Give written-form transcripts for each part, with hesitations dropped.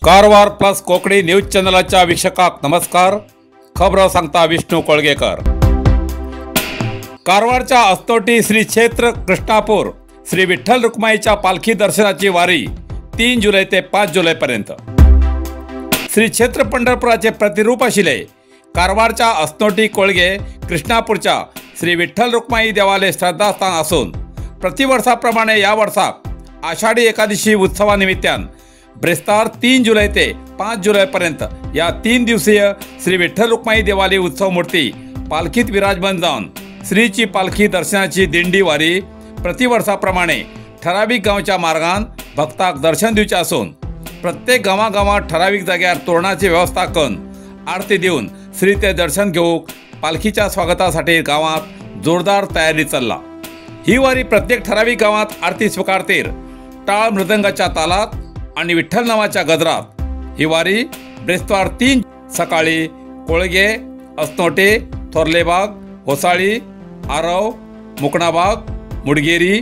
Karwar plus Konkani news चॅनलाच्या वीक्षकाक नमस्कार। खबरो सांगता विष्णू कोळगेकर। कारवारच्या अस्तोटी श्री क्षेत्र कृष्णापूर श्री विठ्ठल रुक्माईच्या पालखी दर्शनाची वारी 3 जुलै ते 5 जुलैपर्यंत। श्री क्षेत्र पंढरपुराचे प्रतिरूप आशिल्ले कारवारच्या अस्तोटी कोळगे कृष्णापूरच्या श्री विठ्ठल रुक्माई देवाले श्रद्धास्थान आसून प्रतिवर्षाप्रमाणे या वर्षाक आषाढी एकादशी उत्सवानिमित्तान ब्रेस्तार 3 जुलै ते 5 जुलैपर्यंत या 3 दिवसीय श्री विठ्ठल रुक्माई देवाली उत्सव मूर्ती पालखीत विराजमान जाऊन श्रीची पालखी दर्शनाची दिंडी वारी प्रतिवर्षाप्रमाणे ठराविक गांवच्या मार्गान भक्ताक दर्शन दिवचे आसून प्रत्येक गांवागांवात ठराविक जाग्यार तोरणाची व्यवस्था करून आरती दिवन श्री ते दर्शन घेवंक पालखीच्या स्वागतासाठी गांवात जोरदार तयारी चल्ला। ही वारी प्रत्येक ठराविक गांवात आरती स्वीकारतील टाळ मृदंगाच्या तालात आणि विठ्ठल नावाच्या गजरात ही वारी ब्रेस्तार 3 सकाळी कोळगे, असनोटे, थोरलेबाग, होसाळी, आरव, मुकणाबाग, मुडगेरी,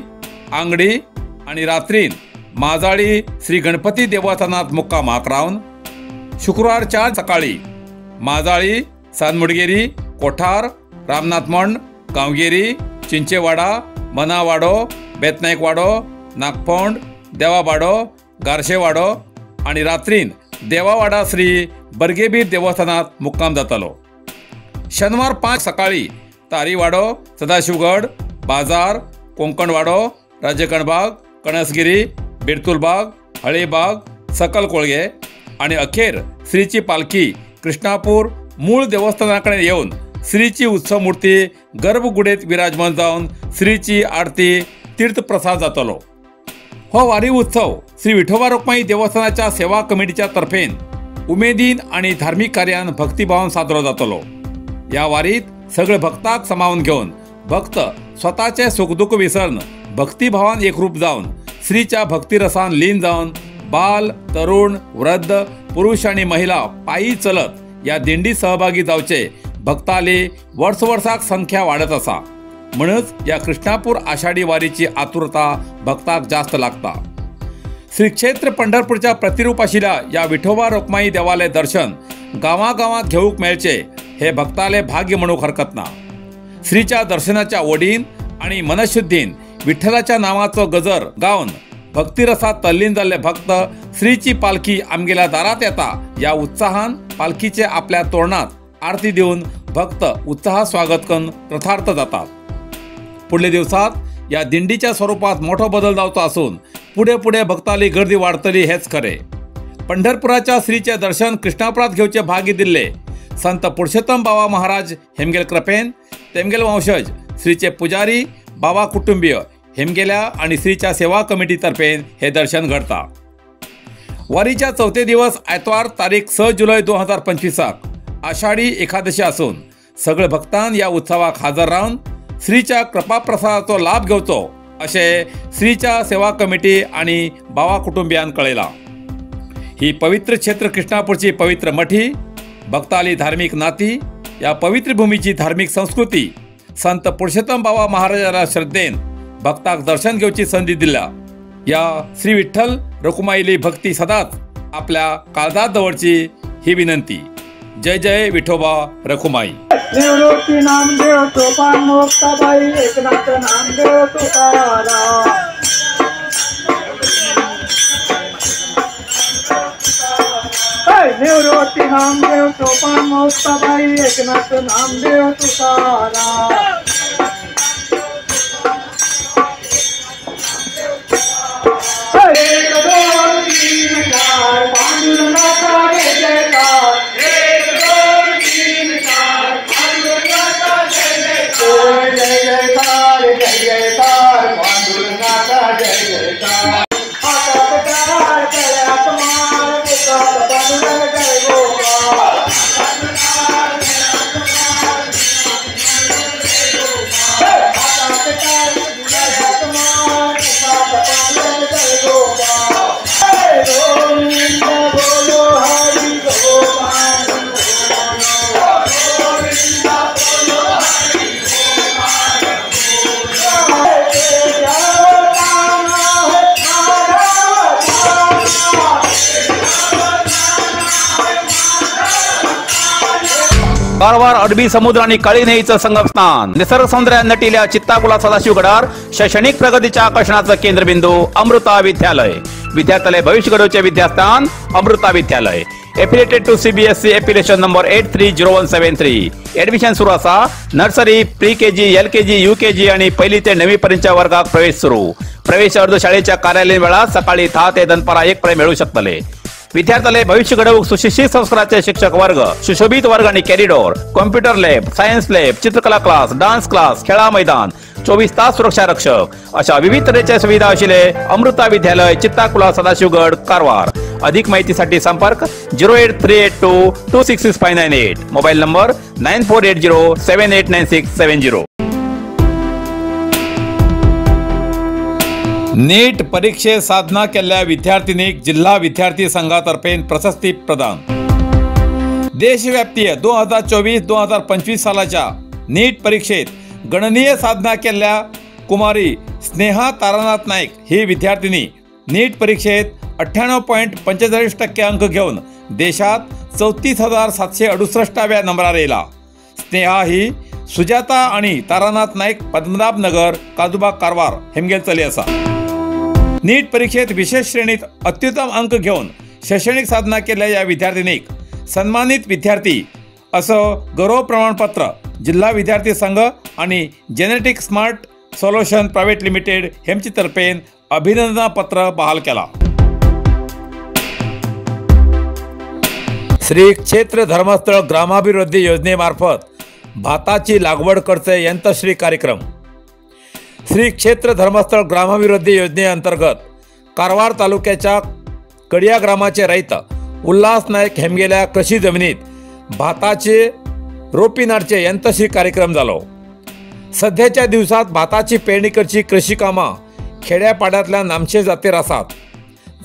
आंगडी आणि रात्री माजाळी श्री गणपती देवस्थानात मुक्कामाक रावन शुक्रवार 4 सकाळी माजाळी, सानमुडगेरी, कोठार, रामनाथमंड, गांवगिरी, चिंचेवाडा, मनावाडो, बेतनायकवाडो, नागफोंड, देवाबाडो, गारशेवाडो आणि रात्रीन देवावाडा श्री बर्गेबीर देवस्थानात मुक्काम जातलो। शनिवार 5 सकाळी तारीवाडो, सदाशिवगड, बाजार, कोंकणवाडो, राजकणबाग, कणसगिरी, बिरतुलबाग, हळीबाग, सकल कोळगे आणि अखेर श्रीची पालखी कृष्णापूर मूळ देवस्थानाकडे येऊन श्रीची उत्सवमूर्ती गर्भगुडीत विराजमान जाऊन श्रीची आरती तीर्थप्रसाद जातलो। हो वारी उत्सव श्री विठोबा रुक्माई देवस्थानाच्या सेवा कमिटीच्या तर्फेन उमेदीन आणि धार्मिक कार्यान भक्तिभावान साजरो जातलो। या वारीत सगळे भक्ताक समावून घेवन भक्त स्वतःचे सुखदुःख विसरून भक्तिभावान एकरूप जावन श्रीच्या भक्तिरसान लीन जावन बाल, तरुण, वृद्ध, पुरुष आणि महिला पायी चलत या दिंडी सहभागी जावचे भक्ताले वर्ष वर्षाक संख्या वाढत असा। म्हणूनच या कृष्णापूर आषाढी वारीची आतुरता भक्ताक जास्त लागता। श्री क्षेत्र पंढरपूरच्या प्रतिरूप आशिल्ल्या या विठोबा रुक्माई देवाले दर्शन गांवागांवात घेवंक मेळचे हे भक्ताले भाग्य म्हणूंक हरकत ना। श्रीच्या दर्शनाच्या ओडीन आणि मनशुद्धीन विठ्ठलाच्या नावाचो गजर गावन भक्तिरसात तल्लीन जाल्ले भक्त श्रीची पालखी आमगेल्या दारात येता या उत्साहान पालखीचे आपल्या तोरणात आरती दिवन भक्त उत्साहात स्वागत करून कृतार्थ जातात। पुढले दिवसात या दिंडीच्या स्वरूपात मोठो बदल जावचो आसून पुढे पुढे भक्ताली गर्दी वाढतली हेच खरे। पंढरपुराच्या श्रीचे दर्शन कृष्णापुरात घेवचे भाग्य दिल्ले संत पुरुषोत्तम बाबा महाराज हेमगेल कृपेन तेमगेल वंशज श्रीचे पुजारी बाबा कुटुंबीय हेमगेल्या आणि श्रीच्या सेवा कमिटीतर्फेन हे दर्शन घडता। वारीच्या चौथे दिवस आयतवार तारीख 6 जुलै 2025 आषाढी एकादशी आसून सगळे भक्तान या उत्सवाक हजर रावन श्रीच्या कृपाप्रसादाचो लाभ घेवचो अशें श्रीच्या सेवा कमिटी आणि बाबा कुटुंबियान कळयलां। ही पवित्र क्षेत्र कृष्णापूरची पवित्र मठी, भक्ताली धार्मिक नाती, या पवित्र भूमीची धार्मिक संस्कृती संत पुरुषोत्तम बाबा महाराजाला श्रद्धेन भक्ताक दर्शन घेवची संधी दिल्या। या श्री विठ्ठल रखुमाईली भक्ती सदाच आपल्या काळजात दवरची ही विनंती। जय जय विठोबा रखुमाई। निवृत्ती नामदेव सोपान मुक्ताबाई एकनाथ नामदेव तुकाराम। निवृत्ती नामदेव सोपान मुक्ताबाई एकनाथ नामदेव तुकाराम। एक दोन तीन चार पांडुरंगाचा जय जयकार। एक दोन तीन चार पांडुरंगाचा जय जयकार। जय जयकार जय जयकार पांडुरंगाचा जय जयकार। हातात टाळ गळ्यात माळ मुखात पांडुरंग जय गोपाल। हातात टाळ गळ्यात माळ मुखात पांडुरंग जय गोपाल। दोन कारवार अरबी समुद्र आणि काळी न्हंयेचं संगमस्थान, निसर्ग सौंदर्यान नटिल्या चित्ताकुला सदाशिवगडार शैक्षणिक प्रगतीच्या आकर्षणाचं केंद्रबिंदू अमृता विद्यालय। विद्यार्थ्यालय भविष्य घडवचे विद्यास्थान Amrita Vidyalaya. Affiliated to CBSE affiliation number 830173. Admission सुरू आसा. Nursery, pre KG, LKG, UKG आणि पहिली ते 9वी पर्यंतच्या वर्गात प्रवेश सुरू. प्रवेश अर्ज शाळेच्या कार्यालयीन वेळात सकाळी 10 ते दनपारा 1 पर्यंत मिळू शकतले. विद्यार्थ्याले भविष्य घडवूक सुशिक्षित संस्काराचे शिक्षक वर्ग, सुशोभित वर्ग आणि corridor, computer lab, science lab, चित्रकला क्लास, डान्स क्लास, खेळा मैदान, 24 तास सुरक्षा रक्षक अशा विविध तऱ्हेच्या सुविधा आशिल्ले अमृता विद्यालय, चित्ताकुला, सदाशिवगड, कारवार. अधिक माहितीसाठी संपर्क 08382 266598, मोबाईल नंबर 9480 789670. नीट परीक्षेत साधना केल्ल्या विद्यार्थिनीक जिल्हा विद्यार्थी संघातर्फे प्रशस्ती प्रदान. देशव्याप्तीय 2024-2025 सालाच्या नीट परीक्षेत गणनीय साधना केल्ल्या कुमारी स्नेहा तारानाथ नाईक ही विद्यार्थिनी नीट परीक्षेत 98.45% अंक घेऊन देशात 34,768व्या नंबरार येयला. स्नेहा ही सुजाता आणि तारानाथ नाईक पद्मनाभ नगर, काजूबाग, कारवार हेमगेल चली आसा. नीट परीक्षेत विशेष श्रेणीत अत्युत्तम अंक घेऊन शैक्षणिक साधना केल्ल्या ह्या विद्यार्थिनीक सन्मानित विद्यार्थी असो गौरव प्रमाणपत्र जिल्हा विद्यार्थी संघ आणि genetic smart solution private limited हेमचे तर्फेन अभिनंदनपत्र बहाल केला. श्री क्षेत्र धर्मस्थळ ग्रामाभिवृद्धी योजनेमार्फत भाताची लागवड करचे यंत्रश्री कार्यक्रम. श्री क्षेत्र धर्मस्थळ ग्रामाभिवृद्धी योजनेअंतर्गत कारवार तालुक्याच्या कडिया ग्रामाचे रैत उल्हास नाईक हेमगेल्या कृषी जमिनीत भाताचे रोपी नाडचे यंत्रश्री कार्यक्रम जालो. सध्याच्या दिवसात भाताची पेरणी करची कृषी कामां खेड्यापाड्यांतल्या नामशे जातीर आसात.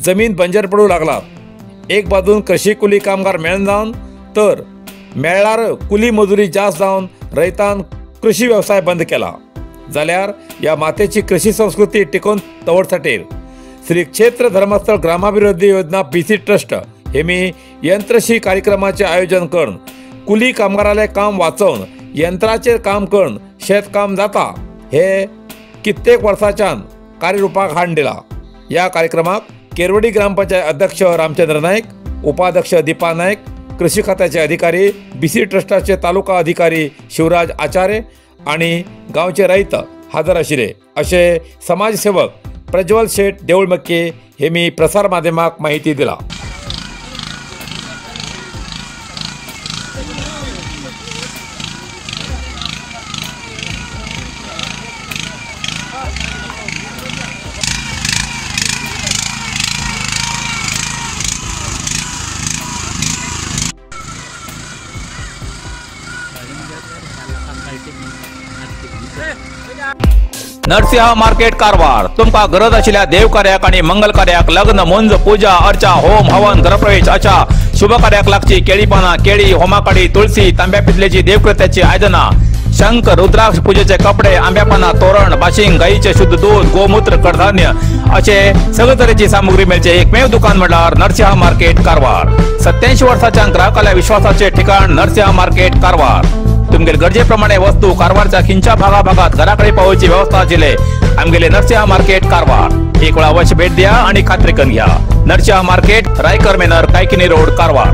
जमीन बंजर पडूं लागलात. एक बाजून कृषी कुली कामगार मेळना जावन तर मेळ्ळार कुली मजुरी जास्त जावन रैतान कृषी व्यवसाय बंद केला जाल्यार ह्या मातेची कृषी संस्कृती टिकोवन दवरसाठीर श्री क्षेत्र धर्मस्थळ ग्रामाभिवृद्धी योजना BC trust हेमी यंत्रशी कार्यक्रमाचे आयोजन करून कुली कामगाराले काम वाचोवन यंत्राचेर काम करून शेतकाम जाता हे कित्येक वर्साच्यान कार्यरुपाक हाडून दिला. ह्या कार्यक्रमाक केरवडी ग्रामपंचायत अध्यक्ष रामचंद्र नाईक, उपाध्यक्ष दीपा नाईक, कृषी खात्याचे अधिकारी, BC ट्रस्टाचे तालुका अधिकारी शिवराज आचार्य आणि गांवचे रैत हजर आशिल्ले अशें समाजसेवक प्रज्वल शेठ देऊळमक्के हे मी प्रसार माध्यमाक माहिती दिला. नरसिंह मार्केट कारवार तुमका गरज आशिल्ल्या देवकार्याक आणि मंगल कार्याक, लग्न, मुंज, पूजा अर्चा, होम हवन, गृहप्रवेश अशा शुभ कार्याक लागची केळी पानां, केळी, होमाकाडी, तुळसी, तांब्या पितलेची देवकृत्याची आयदनां, शंख, रुद्राक्ष, पूजेचे कपडे, आंब्या पानां, तोरण, बाशिंग, गायीचे शुद्ध दूध, गोमूत्र, कडधान्य असे सगळे तरेची सामुग्री मेळचे एकमेव दुकान म्हळ्यार नरसिंह मार्केट कारवार. 87 वर्साच्या ग्राहकाल्या विश्वासाचे ठिकाण नरसिंह मार्केट कारवार. तुमगेले गरजेप्रमाणे वस्तू कारवारच्या खिंच्या भागाभागात घराकडे पावोवची व्यवस्था आशिल्ले आमगेले नरसिंह मार्केट कारवार. एक वेळा अवश्य भेट द्या आणि खात्री करून घ्या. Narasimha market, Raikar manor, Kaikini road, Karwar.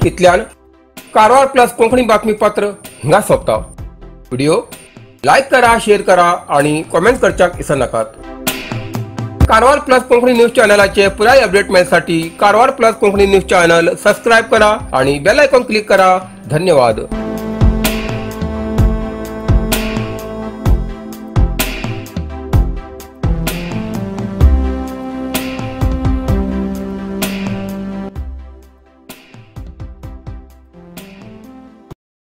इतल्यान कारवार प्लस कोंकणी बातमीपत्र हिंगा सोंपता. व्हिडिओ लायक करा, शेअर करा आणि कॉमेंट करच्याक विसरनाकात. कारवार प्लस कोंकणी न्यूज चॅनलाचे पुराय update मेळसाठी Karwar plus Konkani news channel subscribe करा आणि बेल आयकॉन क्लिक करा. धन्यवाद.